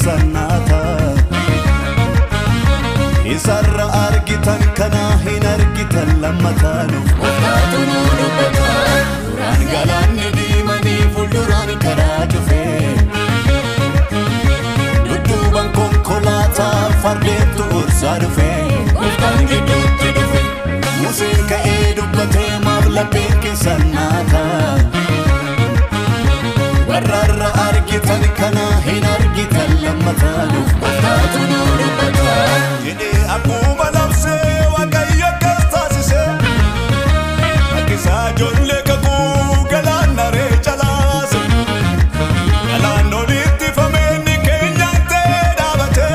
keessan naata. Isarra argitan kana hin argitan lammataanu. Gooftaatu nu dubbata. Duraan galaanni diimanii fuulduraan karaa cufee. Dudduuban konkolaataa fardeentu ursaa dhufee. Gooftaan gidduutti dhufe. Museen ka'ee dubbatee maaf lapheen keessan naata. Warrarra argitan kana hin argitan lammataanu. Gooftaatu nu dubbata. Jedhee akkuma labsee Waaqayyo akkas taasise. Harkisaa ijoollee kakuu galaana ree calaase. Galaan olitti fameenni keenyaan ta'ee dhaabate.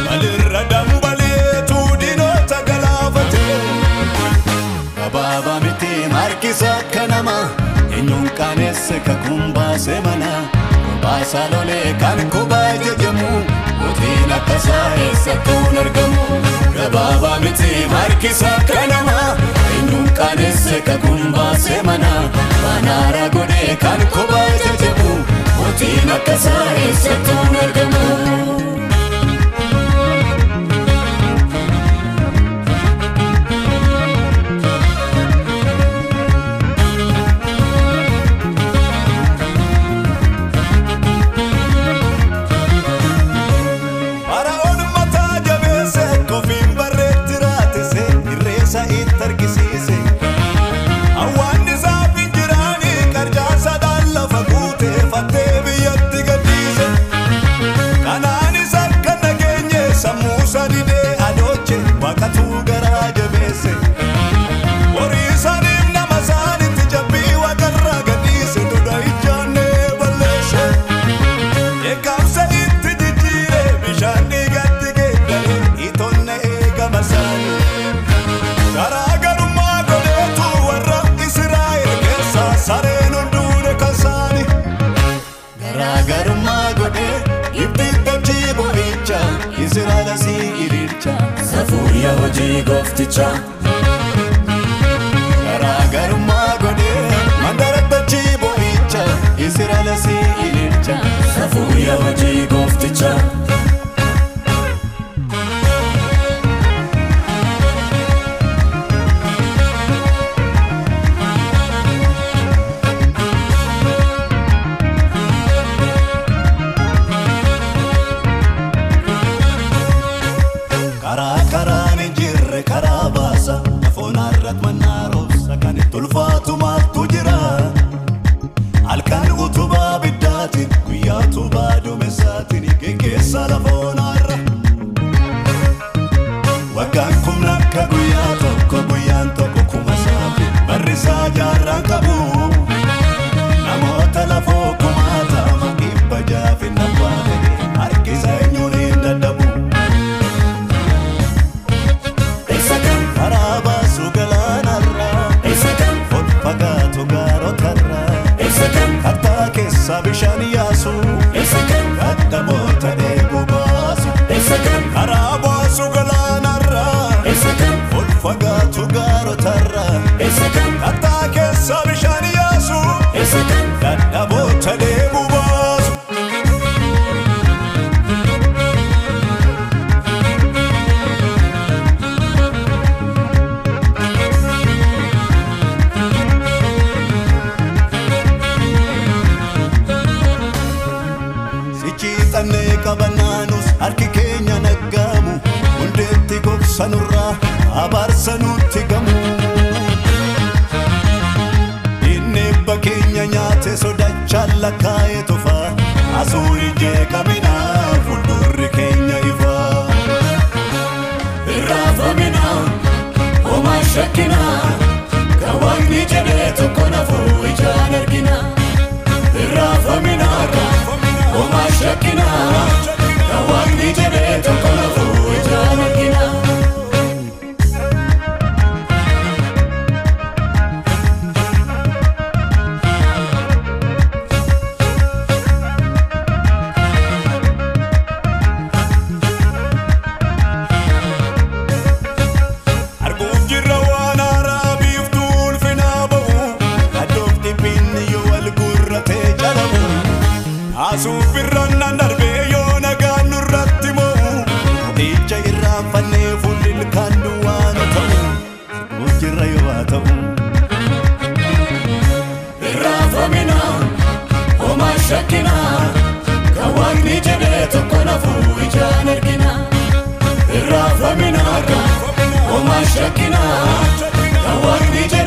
Walirra dambaleetu diinota galaafate. Gabaabaa miti harkisa akka namaa. Eenyuun qaanesse kakuun baasee mana. Baasaa lolee kan kubaa jajamu. Mootiin akkasaa eessattuu hin argamu. Gabaabaa miti harkisa akka namaa. Eenyuun qaanesse kakuun baasee mana. Baanaara godhee kan kubaa jajamu. Mootiin akkasaa eessattuu hin argamu. Fara'oon mataa jabeesse kofiin barreetti raatise irreessa itti argisiise. Hawwaanni isaaf hin jiraani qarcaasaadhaan lafa guute fattee biyyatti gadhiise. Kanaanis akka nageenye sammuu isaa didee adooche waaqatu garaa jabeesse. Horii isaaniif nama isaanitti jabbii waaqarraa gadhiise duudha ijaannee balleesse. Eegamsa itti jijjiire bishaan dhiigatti geeddare itoonne eegama isaanii. Garaagarummaa godheetu warra Israa'el keessaa sareen hunduune kan isaanii. Garaagarummaa godhee Gibxitti achii boo'icha Israa'el asii ililcha. Safuuyya hojii gooftichaa. Garaagarummaa godhee mandaratti achii boo'icha Israa'el asii ililcha. Safuuyya hojii gooftichaa. Karaa karaan hin jirre karaa baasa lafoon irratti mannaa roobsa kan itti ulfaatu maaltu jira. Halkan utubaa ibiddaatiin guyyaa utubaa duumessaatiin geggeessa lafoon har'a. Waggaan kumna akka guyyaa tokko guyyaan tokko kuma saafi barri isaa jaarraan qabu. Namoota lafoo kumaatama 600 nabbaa ta'e harkisa eenyuun hin dadhabu. Isa kam? Karaa baasu galaanarraa. Isa kam? Ol fagaatu gaarotarraa. Isa kam? Kattaa keessa bishaan yaasu. Isa kam? Dadhaboota dheebuu baasu. Isa kam? Karaa baasu galaanarraa. Isa kam? Ol fagaatu gaarotarraa. Isa kam? Kattaa keessa bishaan yaasu. Isa kam? Dadhaboota dheebuu baasu. Sichi xannee qabannaanus harki keenya naggaamu hundeetti gogsanurraa abaarsa nutti gamu. Inni abba keenya nyaate sodachaan lakkaa'ee tufa asuun jeeqamina fuuldurri keenya ifa. Irraafamina homaa shakkina kan waaqni jedhee tokko nafuu ijaan argina. Irraafamina homaa shakkina kan waaqni jedhee tokko nafuu ijaan argina. Arguuf jirra waan haaraa biiftuu ulfinaa ba'u Addoof dhiphinni yoo wal gurratee calamu Asuuf birraan nan darbee yoo Jirra yoo haa ta'u. Irraafamina, homaa shakkina, kan Waaqni jedhee tokko nafuu ijaan argina. Irraafamina, homaa shakkina, kan Waaqni jedhee.